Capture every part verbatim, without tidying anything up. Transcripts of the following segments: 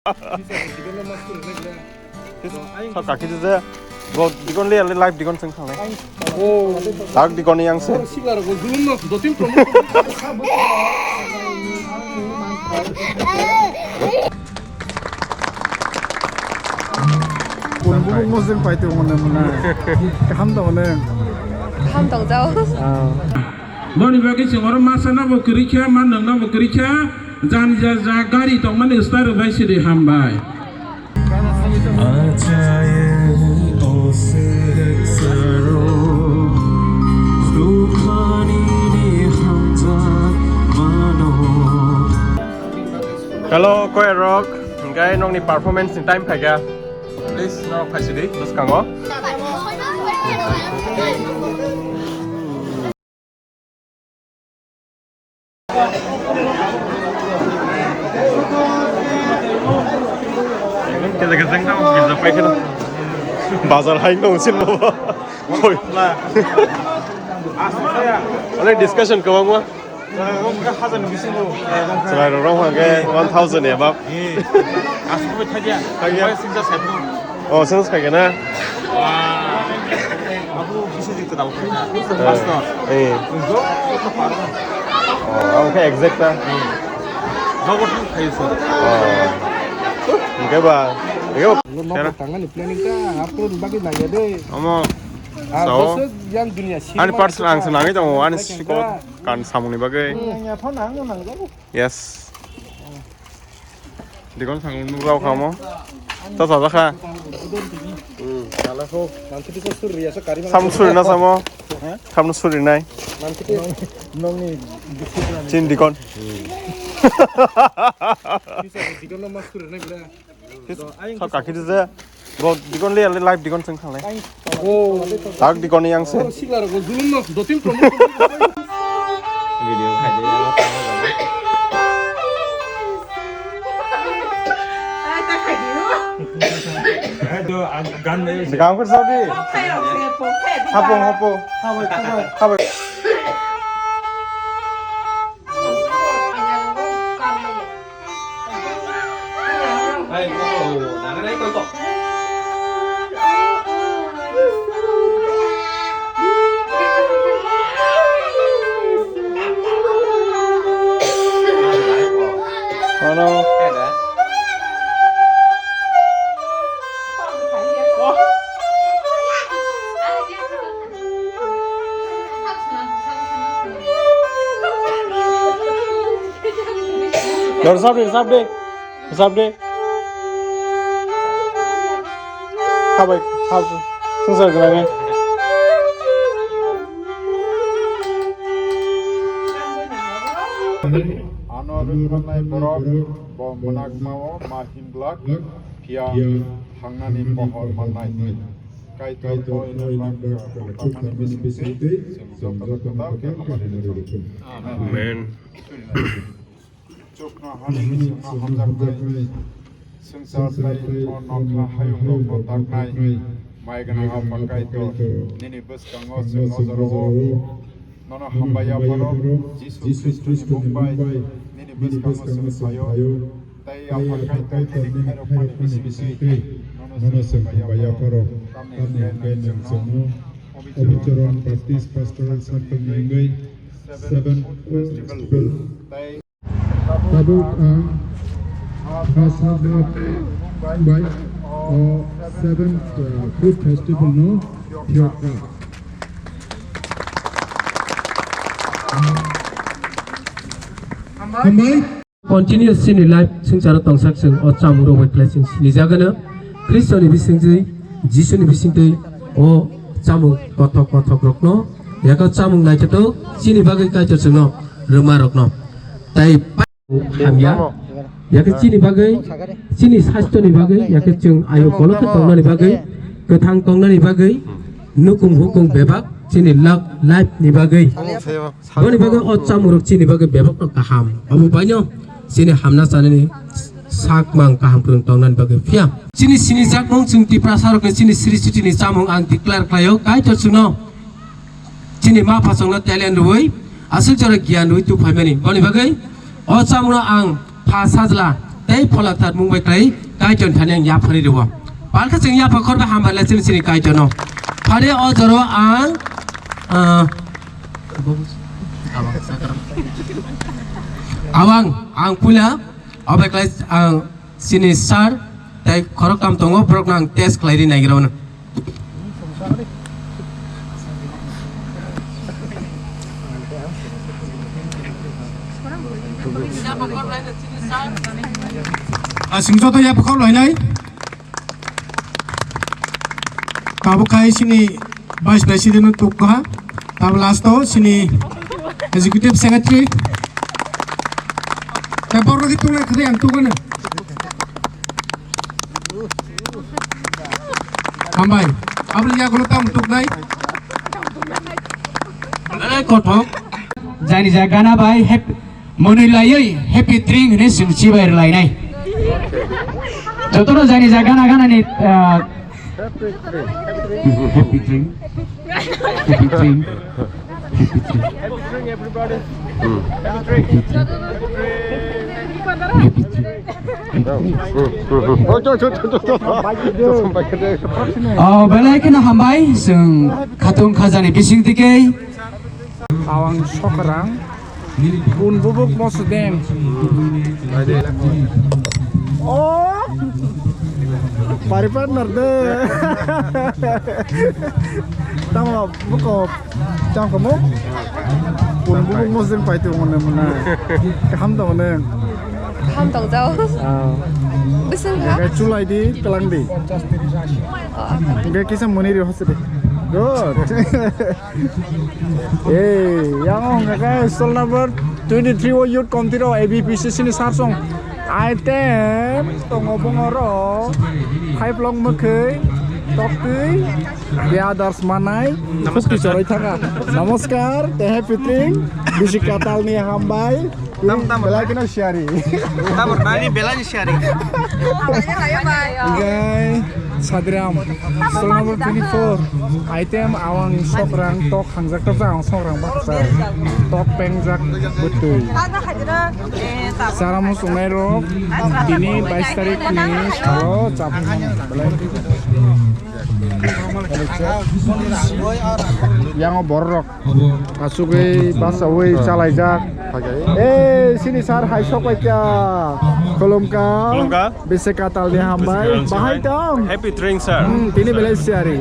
Thok kaki je. Bo dikon le le live dikon sing thang. Oh. Tak dikon yang se. Bumung mosdeng pai tong mona mona. Kaham tong ne. Kaham tong jao. Ah. Boni bagwi chwng oro masa nabo kwrwi kha, ma nang nabo kwrwi kha, jani ja ja gari tongmani start rwbai sidi hambai. Hello, koyarok, hingkai nokni performance ni time phaikha. Please, norok phaisidi, bwskango. Bazar hai no sin mo. Oi. Ole discussion kwbangma. Chwrai rok rong hwnkhe one thousand above. Thangya. Oh, sales khai na? Abo biswajit kwtal khai na. Eh. Pastor. Eh. Bujo? Kotha paro. Oh, ang khe exact ta. Nogo thang khai so. Oh. Hwnkhe ba, hwnkhe ba. Nogo tangani planning ta, upload bagwi naiya de. Omo. Ah, so? Bosok yang dunia ani cinema parcel ang ta. Senangwi tongo, ani sikol kan samungni bagwi. Nangya phone ang nangjago. Yes. Dikon sang nuk rao khamo. Ta sa kha. Hmm, kala kho. Sam suri na samo. Sam suri nai. Chin dikon. Dikon no mas suri nai bra. Thok kaki je. Bo dikon le le live dikon sing thanglai. Oh. Tak dikon yang se. Sikla rok zulum no dotin promo. Video khai de. Ai ta khai di. Ai do gan de. Gam kar sabi. Hapo hapo. Hapo. Ano? Dor sab de, sab de. Sab de. Habai, hab, sungsar gwnangwi. Ano rwkmannai borok bo mwnakmao ma himglak, phiya thangnani pohor mannai. Kaitor koinwi baksa tongmani bisingtwi chwng jotono kwtal khe hamari rwkha. Amen. Chuknohani bisingno hamjaknai, swngchar tei o nokha hayungrokno daknai, mai gwnang Apha Kaitor, nini bwskango chwng o jorao nono hambai yapharo, Jisu Khristoni mung bai nini bwskango chwng phaio, tei Apha Kaitor nini khairokmani bising twi nono chwng hambai yapharo. Tamni hwnkhe nwng chwngno Obicharan Baptist Pastoral Circle ni wngwi Seven Food Festival tei Tabuk ang Kasa bai o seventh, uh, Food Festival no phiyok kha. Hambai. Continue chini life swngcharo tongsak chwng o chamung rok bai khlai chwng sini jagano Khristoni bisingtwi, Jisuni bisingtwi o chamung kothok kothok rokno, yako chamung naithotok chini bagwi Kaitor chwngno rwma rokno. Tai hamya. Yakhe chini bagwi, chini sastoni bagwi, yakhe chwng ayo bolokhe tongnani bagwi, kwthang tongnani bagwi, nukung hukung bebak chini lak-, life ni bagwi. Boni bagwi o chamung rok chini bagwi bebak no kaham. Omo baino chini hamna chanani sak mang kaham kwrwng tongnani bagwi phiya. Chini sini jakmung chwng Tiprasa rokni chini sristini chamung ang declare khlaio, Kaitor chwngno. Chini ma phasongno talent rwui, aswk jora giyan rwui tubuphaimani. Boni bagwi o chamungno ang pha sajla Tei phola tat mung bai klai Kaitor thani ang yapharwi rwo. Palkha chwng yapha khorba hambai lai chini chini Kaitor no. Phare o joro ang, ah, abang, ang puila, obai klai ang chini sir, tei khorok tam tongo, borok no ang test khlai ri naigra ono. Aswng joto ya bukhok lainai. Tabuk khai sini Vice President no tukha. Tabuk last o sini Executive Secretary. Tei borok ni tuknai khri ang tukgano. Hambai. Aboni yagulo tamo tuknai. Belai kothok. Jani ja gana bai hep-, monwi laiwi happy drink hinwi chwng chibai rwlainai. Jotono jani ja gana gana ni, ah, happy drink. Happy drink. Happy drink. Happy drink. Happy drink. Oh, belai kheno hambai, chwng khatung khajani bising tike. Awang sokrang, bun bubuk mosodeng. Oh, pari partner de. Tamo buko. Chang kamo? Bun bubuk mosodeng pai tu mone mona. Kaham to mone. Kaham tong jao. Ah. Bising ha? Ga chulai di, kelang di. Oh, apa? Ga kisa moni ri hose di. Good. Eh, yang ong ga stall number twenty-three o youth committee ro A B P C C ni sarsong. Item tongo bongoro, khaiplong mwkhwi, toktwi, beadars manai, khukti choroi thanga. Namaskar, te happy tring, bisi katalni hambai, belai kheno siyari. Tamor nani belai siyari. Gai, Sadram, stall number twenty-four, item awang sokrang tok. Hangjak tok jang songrang baksa tok pengjak bwtwi. Chara muchungnai rok tini bais tarik ni salo chapmani belai. Yang o borok rok achugwi basawi chalaijak. Eh, sini sir hai sok pai kya? Khulumkha. Khulumkha. Bisi katalni hambai. Bisi katalni hambai. Bahai tong. Happy drink, sir. Hmm, tini belai siyari.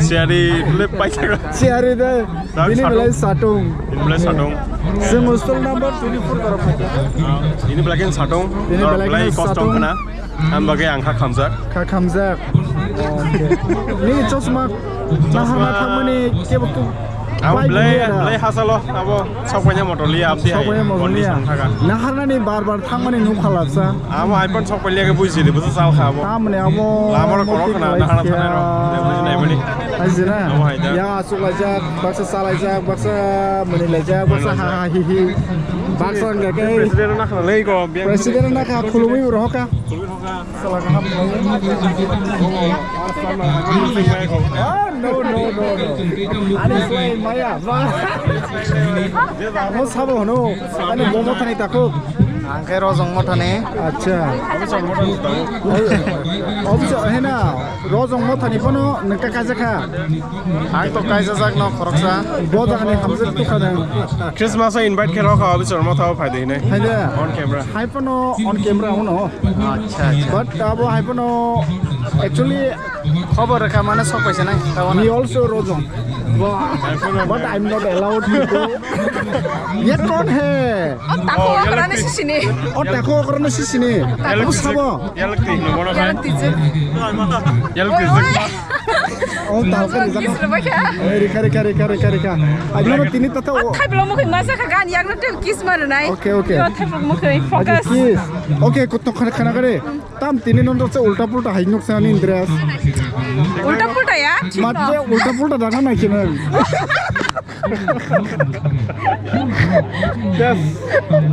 Siyari le paisa. Siyari de. Bini belai satung. Bini belai satung. Sing stall number twenty-four karo paisa. Bini belai ken satung. Bini belai ken satung. Belai kosto khna. Ang bagwi ang kha khamjak. Kha khamjak. Okay. Ni chosma naharna thangmani kebo tu. Abo belai, belai hasalo, abo sokpaina motor liya, abdi hai. Sokpaina motor liya. Naharnani bar bar thangmani nuk khalaksa. Amo iPhone sokpai liya ke buji di, busa sal kha abo. Tamni abo. Lamar korok na, naharna thanai rok. Buji nai mani. Ajina. Amo hai da. Ya, asuk laijak, baksa salaijak, baksa mani laijak, baksa ha ha hi hi. Baksa enggak ke. President na khala lei ko. President na kha khulumwi rohoka. Ah, no, no, no, no. Ani slai maya. Mo sabo hono. Ani mo mothani takhuk. Ang khe Rojong mothani. Acha. Office hena Rojong mothani phano nokta kaisa kha. Ang to kaisa jak no khoroksa. Bo jagani hamjak tukha nang. Christmas o invite khe rokha office motha o phaidi hinai. Phaidi. On camera. Hai phano on camera uno. Acha, acha. But abo hai phano actually khobor rwkha mane sok paisa nai. We also Rojong. But I'm not allowed to go. Ye kon hai? O tako okrane sisini. O tako okrane sisini. Yalak sabo. Yalak ti no bono. Yalak ti je. Yalak ti je. O tal kari jaka. Rikha, rikha, rikha, rikha, rikha. Aglo tini tata o. Thai belong mukhi masa kha gan yagno tel kiss mar nai. Okay, okay. Yo thai belong mukhi focus. Kiss. Okay, kutok khana khana kare. Tam tini non rokse ulta pulta hai nuk sani dress. Ulta pulta ya? Mat je ulta pulta dana nai kina. Yes.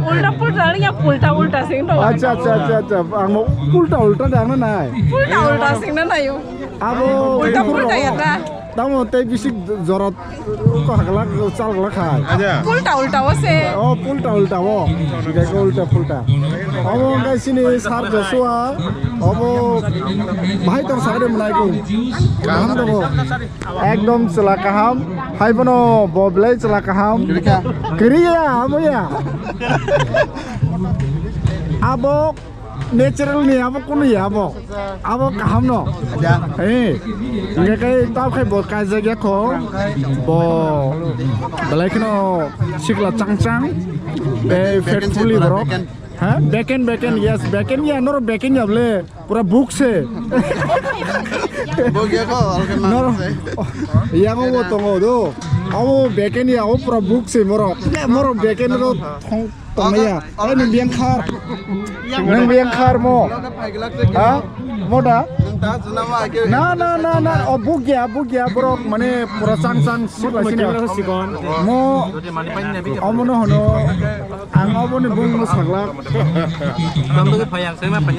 Ulta pulta ni ya ulta ulta sing to. Acha, acha, acha, acha. Ang ulta ulta dana nai. Ulta ulta sing na nayo. Abo ulta pulta ya ta. Tamo tei bisik jora ko haglak chal glak khai. Aja. Pulta ulta o se. Oh, pulta ulta o. Hingke ko ulta pulta. Omo hingke sini sar Joshua. Omo bahai tong sakre mwnai ko. Kaham tongo. Ekdom chwla kaham. Hai bono bo belai chwla kaham. Kiriya amo ya. Abo natural ni abo kunu ya abo. Abo kaham no. Ya. Eh. Hingke kai tau khai bo kaijak ya ko. Bo belai kheno sikla chang chang. Be faithfully borok. Ha? Beken, beken, yes, beken ya, noro beken ya ble, pura buk se. Buk ya ko, alkan noro, se. Yang obo tongo do. Abo beken ya, o pura buk se moro. Moro beken ro thong tong ya. Ai nung biang khar. Nung biang khar mo. Ha? Mo da? Na, na, na, na. O buk ya, buk ya, borok mane pura chang chang sikla sini. Mo, omo no hono. Ang obo ni bung no saglak. Tong dogwi phai ang soi ma phai.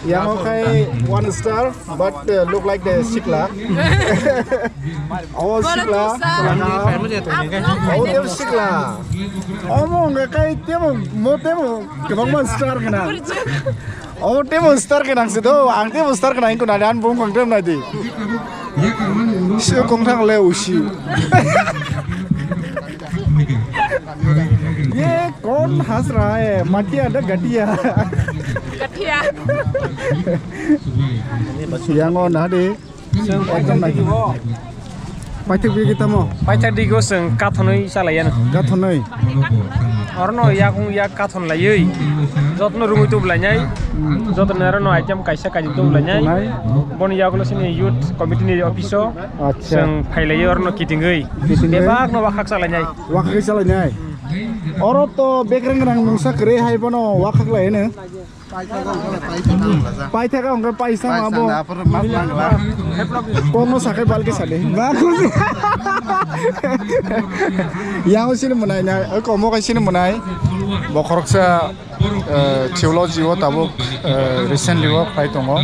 Yang o khai one star, but, uh, look like the sikla. Oh, sikla. Oh, tebo sikla. Omo hwnga kai tebo, mo tebo kwbangma star gwnang. Oh, tebo star gwnang se do. Ang tebo star gwnang ko nai, an bung kong tem nai di. Sio kong thang le usi. Ye kon has raha hai? Mathia da gatia? Gatia. Yang o na de. Ekdom nai. Paithak bi kita mo? Paithak di go seng kathonoi chalai ano. Kathonoi. Orno yakung yak kathon laioi. Jotno rungui tu belai nai. Jotno aro no item kaisa kaji tu belai nai. Nai. Bon yagulo sini youth committee ni office o. Acha. Seng phailai orno kitingoi. Kitingoi. Bebak no wakhak chalai nai. Wakhak chalai nai. Oro to bekreng rang mungsa kre hai bono wakhak lai ne. Paithaka hwnkhe paisa abo. Kokno sakai balke sadi. Yang sini menai na, komo kai sini menai. Bokhoroksa, eh, theology o tabuk, eh, recently o phai tongo.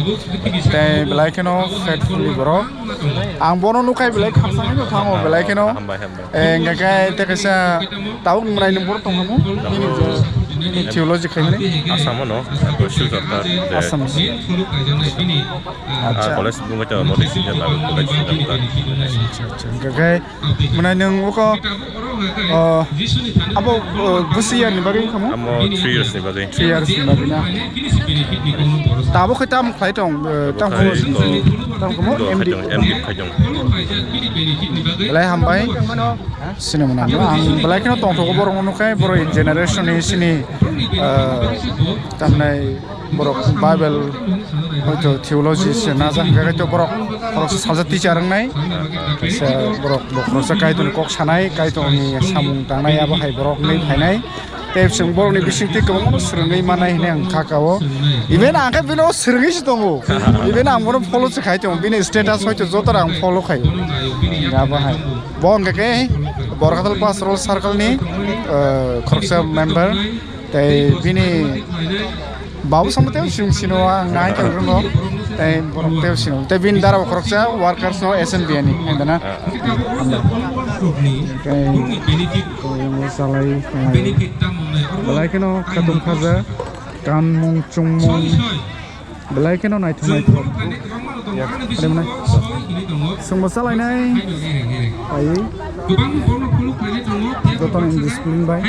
Tei belai kheno faithfully borok. Ang bono nukhai belai khapsangwi no thango belai kheno. Hambai, hambai. Eh, hingke khe tei kaisa tabuk ni mwnai ni borok tong kha mo? Nini je theology khaimani? Assam no, Silchar ta. Assam. Ah, acha. College bungo to North East Indian Bible College ta. Acha, acha. Hingke khe mwnai nwng uko, oh, abo, oh, busi year ni bagwi kha mo? Amo three years ni bagwi. Three years ni bagwi na. Tabuk khe tam khlai tong, eh, tam khe mo? Tam khe mo? M D. M D khaijong. Belai hambai. Sini mwnai no. Ang belai kheno tongthogo borok no nukhe, borok generation ni sini, eh, tamnai borok Bible hoito theology se naja hwnkhe to borok, borok salsa teacher wngnai. Kaisa borok, borok khoroksa Kaitorni kok sanai, Kaitorni samung tangnai abo hai borok nai phainai. Tei chwng borokni bisingtwi kwbangmano swrwngwi mannai hwnwi ang kha kao. Even ang khe bino swrwngwi se tongo. Even ang bono follow se khai tongo. Bini status hoito joto ang follow khai. Abo hai. Bo hwnkhe khe Borkatal Pastoral Circle ni, eh, khoroksa member. Tei bini babu samo tei chwng sino ang nai khe rwngo. Tei borok tei sino. Tei bini dara khoroksa workers no S N B ani. Ang dana. Tei Koi mo salai, salai. Belai kheno khatung khaja, kanmung chungmung. Belai kheno naithok naithok. Ade mwnai. Chwngbo salainai. Pai. Jotono indiscipline bai.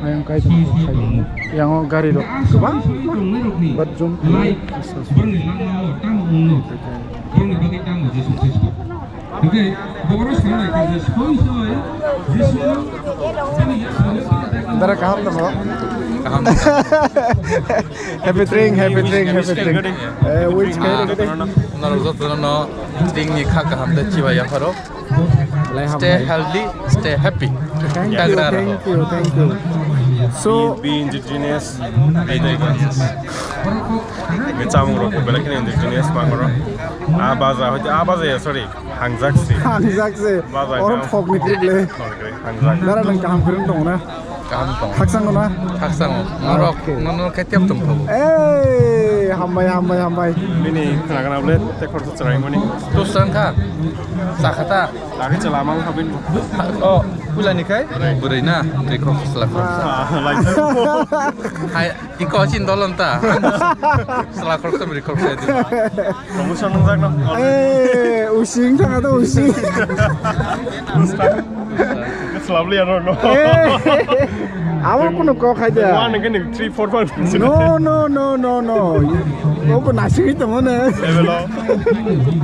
Ayang kai tong khai. Yango gari rok kwbang. Bat jum. Dara kaham tamo? Kaham. Happy drink, happy drink, happy drink. Eh, which kind of drink? Norok jotono drink ni kha kaham tei chibai yapharo. Stay healthy, stay happy. Thank you, thank you, thank you. So, be indigenous. Be chamung rok belai kheno indigenous mangoro. A baja, hoite a baja ya, sorry. Hangjak se. Hangjak se. Baja oro kam. Phok ni trip le. Hangjak. Dara nang kaham kwrwng tong na. Kaham tong. Khakchang no na? Khakchang. Norok, okay. Nono khe tep tong thago. Eh, hambai, hambai, hambai. Bini khna khna ble te khorsa chwrai mani. Tu sang kha. Sakha ta. Lagi chwla mang kha bini. Oh, pula ni khai? Bwrwi na, twi khorsa chwla khorsa. Ah, lai. Hai, iko chin dolon ta. Chwla khorsa bwrwi khorsa di. Promotion nungjak no. Eh, using thanga to using. Slavli ano no. Eh, abo kuno kok khai da. One again three four five. No, no, no, no, no. Oko nasigi to mone. Level o.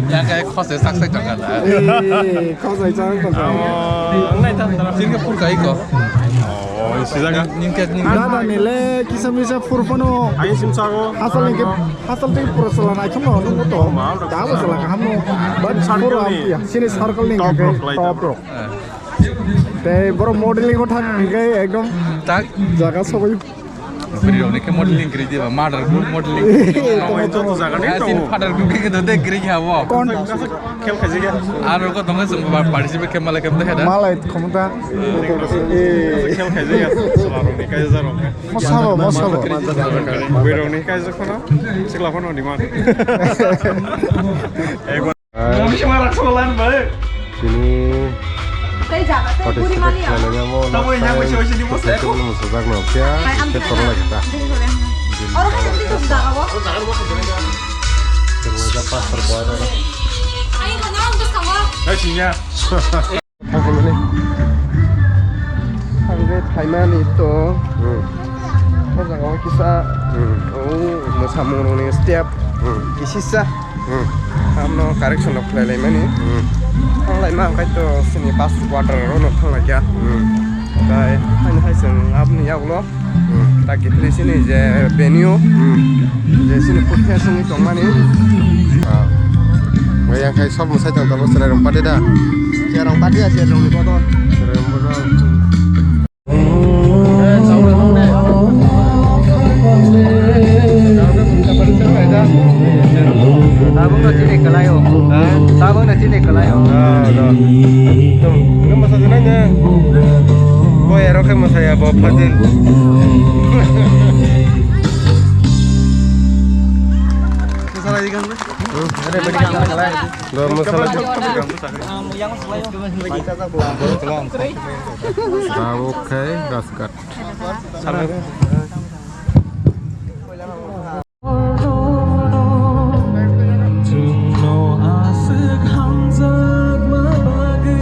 Ya kai khose sak sak jaka da. Eh, khose sak sak. Amo, ang nai tan tan. Singapore kai ko. Oh, isi jaga. Ningke ning. Dada nile kisa misa furfano. Ayo sim sago. Asal ningke. Hasal tei pura sala naithok no nung to. Da bo sala kaham no. But pura ya, sini circle ni top rock. Tei boro modeling ko thang hingke ekdom tak jaga sogoi. Bwrwi rok ni khe modeling gri diba, mother group modeling. Tamo joto jaga ni. Sin father group khe do de gri ha bo. Kon khel khaji ga. Aro ko dong sung ba participate khe mala khe de heda. Malai khomta. Khel khaji ga. Sala rok ni kai ja rok. Mosabo, mosabo. Bwrwi rok ni kai ja khono. Sikla phano ni ma. Tini participate khlainai mo musajak no kya. Hai, ang khe korona kita. Oro hai, ang khe jaga bo. Pastor boy. Hai, sinya. Thangkhamani. Thangkhe phaimani to. Hmm. O jaga o kisa. Hmm. O mwsamung rokni step. Hmm. Kisisa. Hmm. Hamno correction rok khlai laimani. Hmm. Thang laima hwnkhe to sini bus quarter rokno thang laikha. Hmm. Tai haino hai chwng aboni yagulo. Hmm. Ta kiphilwi sini je venue, hmm, je sini food fair wngwi tongmani. Ah. Yang khai sob mwsai tong tongo chwrai rong party da. Chwrai rong party da, chwrai rong ni kotor. Chwrai rong kotor. Tabuk no chini kwlai o. Ha? Tabuk no chini kwlai o. Ah, no. Tum, no masa jana nya. Bo ero khe masa ya, bo Fazil. Masa lagi kan? Hmm? Ada beri kan? Do masa lagi. Tabuk khai Rasghat. Chwngno aswk hamjakma bagwi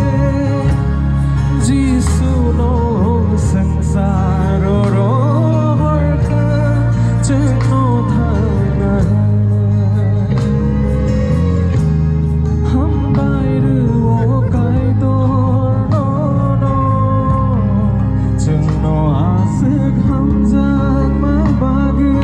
Jisuno swngcharo rohorkha chwngno thangna. Hambai rw-o Kaitor nono. Chwngno aswk hamjakma bagwi.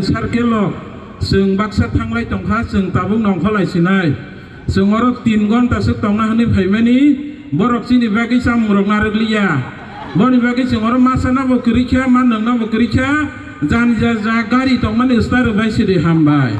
Circle o chwng baksa thanglai tongkha, chwng tabuk nongkholai sinai. Chwng oro tin gonta swk tongna hwnwi phaimani, borok chini bagwi chamung rok narwk liya. Boni bagwi chwng oro ma sana bo kwrwi kha, ma nwngna bo kwrwi kha, jani ja ja gari tongmani start rwbai sidi hambai.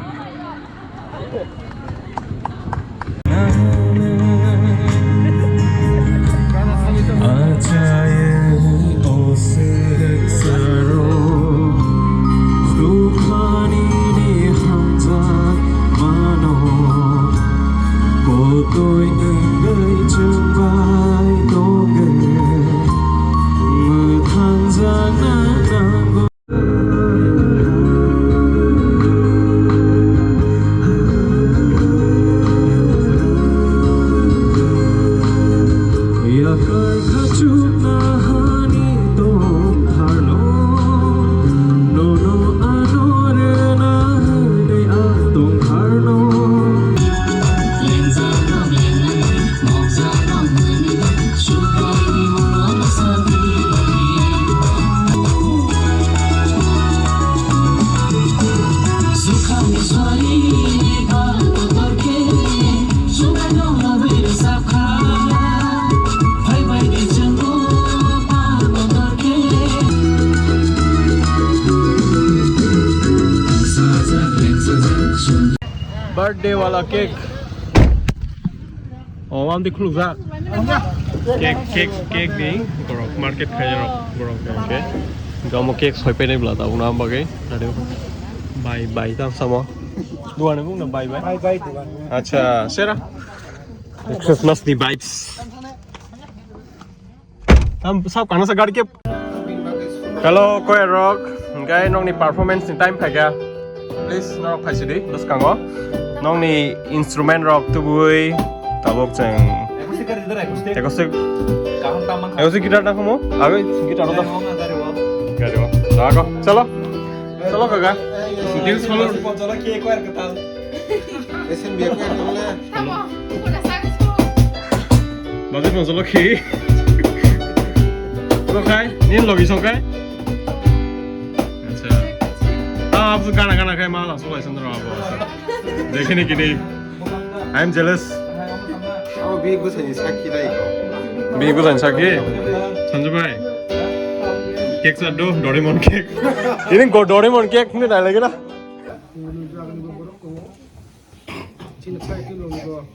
Birthday wala cake. Oh, am di khuluk jak. Cake, cake, cake di. Borok market khai rok, borok khai ke. Gamo cake soi penai bla ta, una bagwi. Bye, bye, tam samo. Duan bung na bye, bye. Bye, bye, duan. Acha, sera. Christmas ni vibes. Tam sab kana sa gari ke. Hello, koya rok. Hingkai nokni performance ni time phaikha. Please, norok phaisidi, bwskango. Nokni instrument rok tubui, tabuk chwng. Acoustic, acoustic guitar tangkhumu? Agwi guitar rok. Gari o. Rago. Chalo. Chalo, kaka. Dil solo. S N B F ka tong le. Tamo, uko na sagis ko. Baje pon solo khi. Solo khai, nin logi song khai. Acha. Ah, abu gana gana khai mala solo isan daro abu. Dekhe ni kini. I am jealous. Abo bi bwsani sakhi dai ko. Bi bwsani sakhi? Sanju bhai. Cake sa do, Doraemon cake. Ini go Doraemon cake ni dai lagi na. Chini pai khe nongbo,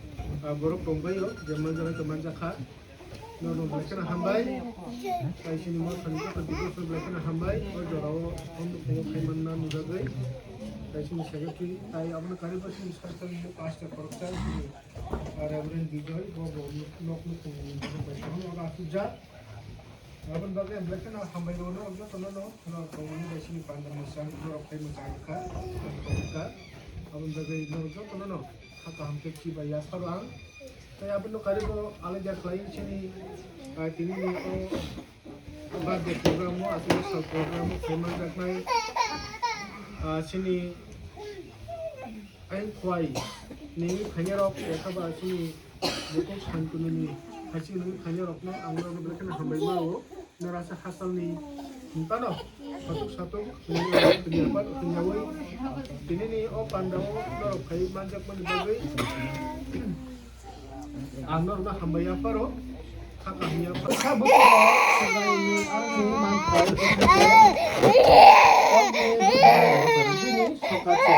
ah, borok tongbaio, je manjak khe manjakha. Norok belai kheno hambai. Tai chini mothani joto video belai kheno hambai. O jorao om nukhungo khai manna nujagwi. Tai chini secretary, tai abono kariba chini sarkar ni pastor khoroksa chini, ah, Reverend Bijoy, bo bo nok nukhungo bai kheno oro asukjak. Aboni bagwi ang belai kheno hambai rwo norok jotono no, norok tongmani bai sini panda mwchang, norok tei mwchang kha, tong kha. Aboni bagwi norok jotono no kha kaham khe khibai yapharo ang. Tei aboni karibo alaida khlai sini, ah, tini ni o birthday program o, aswk sal program o khlai manjaknai, ah, sini Ang khwai, nini phainai rok, yakha ba chini bukhuk santunini, haching nini phainai rokno ang norokno belai kheno hambai mao, norasa hasalni himphano satuk satuk nini rok tini apat tini awi, tinini o pandao norok phai manjakmani bagwi. Ang norokno hambai yapharo, kha kaham yapharo. Bwsa bwswrok Subraiyungni aroni manthai bini sokache.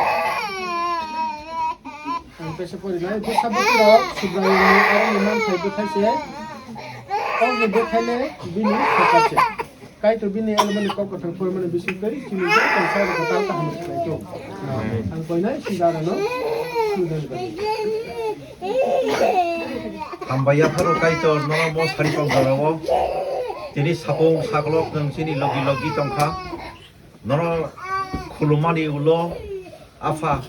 Ang tesa porinai, bwsa bwswrok Subraiyungni aroni manthai bwthaise, kokni bwthaile bini sokache. Kaitor bini elmani kok kwthang poimani bisingtwi chini joto bwsarok kwtal kaham khlai tong. Ang koinai sida rano sujani bagwi. Hambai yapharo Kaitor nono mo sari tong jorao. Tini sapung sakolok nwng chini logi logi tongkha. Nono khulumani ulo Apha,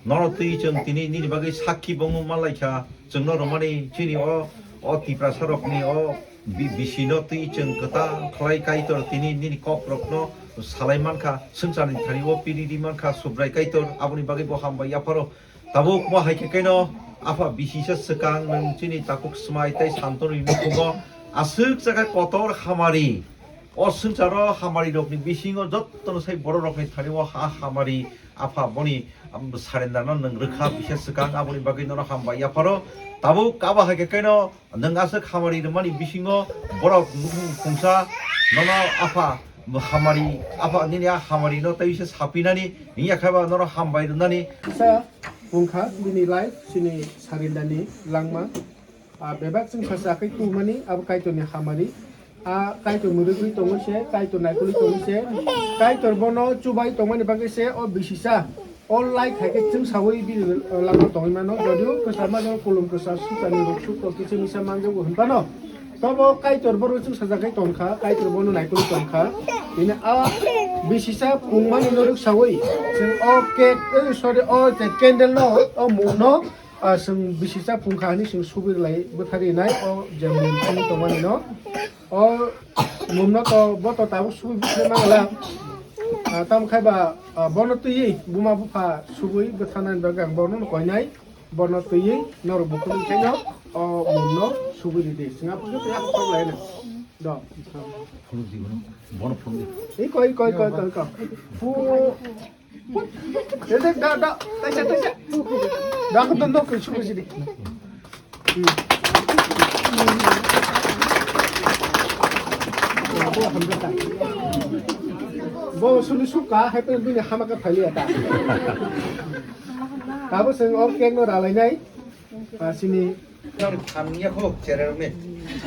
nono twi chwng tini nini bagwi sakki bo wngma laikha, chwngno rwmani chini o, o Tiprasarokni o bi-, bisino twi chwng kwtal khlai Kaitor tini nini kokrokno salai mankha, swngcharni thani o piri ri mankha, Subrai Kaitor, aboni bagwi bo hambai yapharo. Tabuk mo hai khe kaino Apha bisisa swkang nwng chini takhuk swmai tei santorni nukhugo aswk chakha kotor hamari. O swngcharo hamari rokni bisingo jottono sai borok rokni thani o ha hamari Apha boni, um, surrender no nwng rwkha bisa swkang aboni bagwi nono hambai yapharo. Tabuk abo hai khe kaino nwng aswk hamari rwmani bisingo borok nukhung khungsa nono Apha hamari Apha nini a hamari no tei se sapinani wngya khe ba nono hambai rwnani. Sa wngkha bini life chini surrender ni langma. Ah, bebak chwng sacha khe tubumani abo Kaitorni hamari. Ah, Kaitor mwrwgwi tongo se, Kaitor naikolwi tongo se, Kaitor bono chubai tongmani bagwi se o bisisa, o light hai khe chwng saui bini, uh, lama tongwi mano. Jodio kwchama jora kolom kwchar suchani rok suk rok kisa misa manjago hwn phano, tobo Kaitor bono chwng sacha khe tongkha, Kaitor bono naikolwi tongkha. Bini a bisisa pungmani norok saui chwng o cake, eh, sorry, o je candle no, o mung no, Ah, chwng bisi cha phung kha hwnwi chwng subui rwlai bwthari nai o je mum thangwi tongmani no. O mum no to bo to tabuk subui bwthai mangla. Ah, tamo khai ba, ah, bono twiwi buma bupha subui bwthanani bagwi ang bono no koinai. Bono twiwi norok bukhuk wngkhaino o mum no subui ridi. Chwng aphuru tei aphuru lai no. Do. Phunuk di bono. Bono phunuk di. Iko, iko, iko, iko, iko. Phu- Dede, da, da, taisa, taisa. Da, ko, da, da, ko, suko, sini. Bo, sunu, suka, hai, pe, bini, hama, ka, phali, ata. Abo chwng o cake no ralainai. Ah, sini. Nang khamya kho, chere rokni.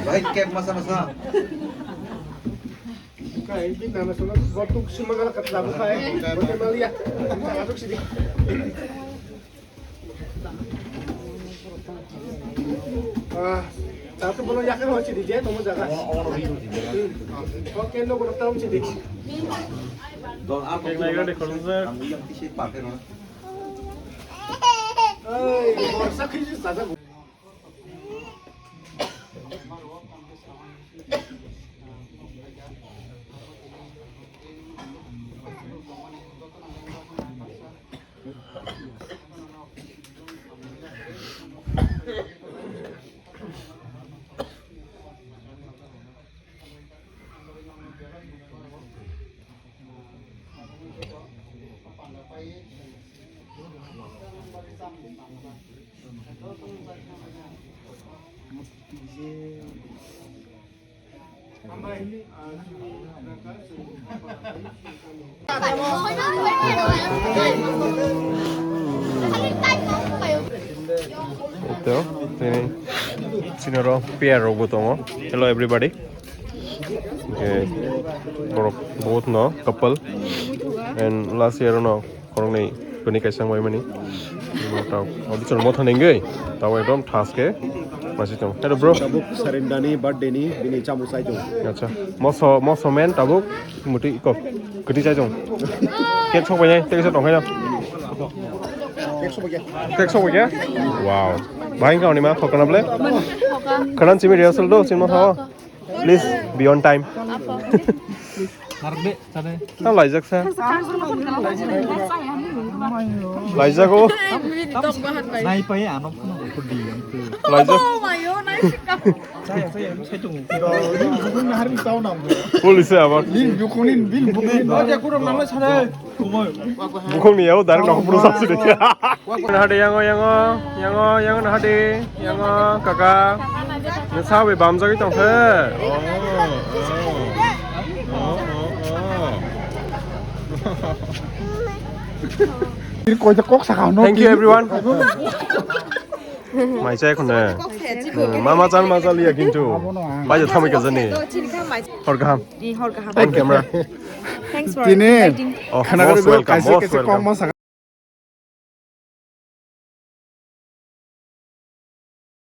Bahai cake masa masa. Kai, bini nama sono, botuk sumagala katla bukai, botuk malia. Masuk sini. Ah, satu bono yakin ho sini, je, tomo jaga. Oke, no bono tahu sini. Don apa? Yang lain ada kalau saya. Kamu yang isi pakai, no? Oi, borsa khiji sada. Ito, tini, sinoro, pair rok bo tongo. Hello, everybody. Okay, borok, both no, couple. And last year no, Khoroknwi toni kaisa wngmani. Tao, o bichwng motha nengwi. Tao ekdom thas khe masi tong. Hello, bro. Tabuk Sarindani birthday ni bini chamu sai tong. Acha. Moso, moso men tabuk muti iko. Kwtwi sai tong. Cake sok bai, cake sok tong khaina. Cake sok bai. Cake sok bai. Wow. Bahai ka ni ma khokna ble. Khanan simi rehearsal do, sima thawa. Please be on time. Narbe, chale. Tang laijak sa. Laijak o. Nai pai ano phone ko di. Laijak. Saya, saya, saya tunggu. Police abar. Bin bukunin, bin bukunin. Aja kurang nama chale. Bukhong ni yao direct nokho puro sasi de. Nahade yango, yango, yango, yango nahade, yango kaka. Ni sawi bamjagwi tong khe. Oh, oh, oh, oh, oh. Kok saka no. Thank you, everyone. Mai chai khone. Mama chal ma chal ya kintu. Bai thamai ka jani. Hor kaham. Hor kaham. On camera. Thanks for inviting. Oh, most welcome, most welcome.